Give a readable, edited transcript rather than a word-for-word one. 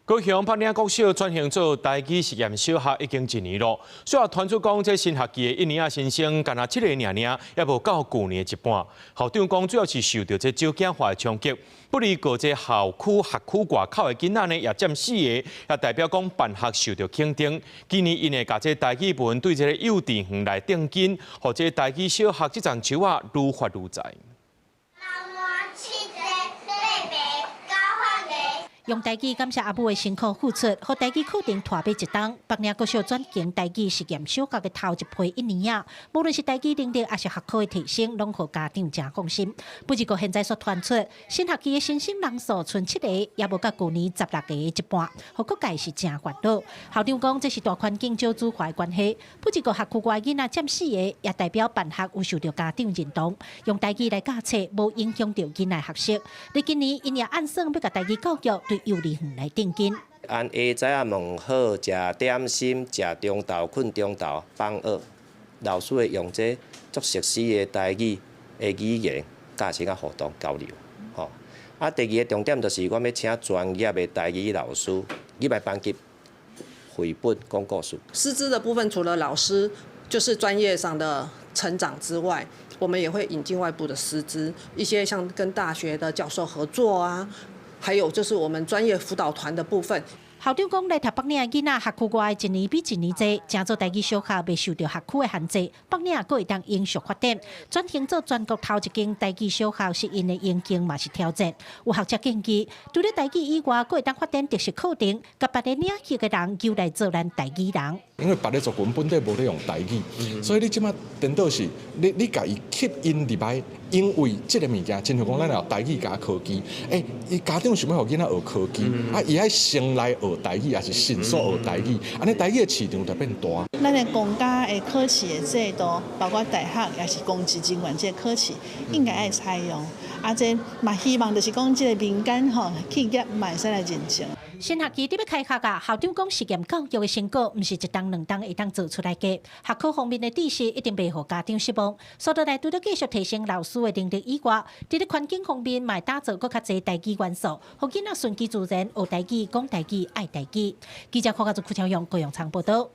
高雄北領國小轉型做台語實驗小學已經一年咯。雖然傳出講，這新學期的一年仔新生干焦七个爾爾，猶無夠舊年的一半。校長講，主要是受著這少子化的衝擊。不過這校區學區外口的囡仔呢，也佔四個，也代表講辦學受著肯定。今年𪜶會共這台語文對這个幼稚園來定根，予這台語小學這叢樹仔愈發愈在。六，七，八，九，用台語感謝阿母的辛苦付出，予台語課程拖尾一冬。北領國小轉型台語實驗小學的頭一批一年仔，無論是台語能力抑是學科的提升，攏予家長誠放心。不過現在煞傳出新學期的新生人數賰七個，猶無佮舊年16個的一半，予各界是誠煩惱。校長講這是大環境少子化的關係。不過學區外囡仔佔四個，也代表辦學有受著家長認同。用台語來教冊，無影響著囡仔學習。佇今年，𪜶也按算欲共台語教育對幼兒園來定根。按下早仔問好，食點心，食中晝，睏中晝，放學，老師會用這足熟悉的台語的語言，教師佮互動交流，吼。啊，第二個重點就是，阮欲請專業的台語老師入來班級，繪本講故事。師資的部分，除了老師就是專業上的成長之外，我們也會引進外部的師資，一些像跟大學的教授合作啊。還有就是我們專業輔導團的部分。校長講，來讀北領的囡仔，學區外一年比一年濟，成做台語小學袂受著學區的限制，北領閣會當永續發展，轉型做全國頭一間台語小學，是𪜶的榮幸嘛是挑戰。有學者建議，除了台語以外，閣會當發展特色課程，共別個領域的人揪來做咱台語人。因為別个族群本底無咧用台語，所以你這馬顛倒是，你共伊吸引入來，因為這个物件，親像講咱有台語佮科技，欸，伊家長想欲予囡仔學科技，啊，伊愛先來學台語，抑是迅速學台語，按呢台語的市場就變大。咱的公家的考試的制度，包括大學抑是公職人員這个考試，應該愛採用。啊，這嘛希望就是講這个民間吼企業嘛會使來認證。新學期佇欲開學啊，校長講實驗教育的成果，毋是一冬兩冬會當做出來的。學科方面的知識一定袂予家長失望。所以來除了繼續提升老師的能力以外，佇咧環境方面嘛會打造閣較濟台語元素，予囡仔順其自然學台語、講台語、愛台語。記者柯家族、邱超勇、高陽昌報導。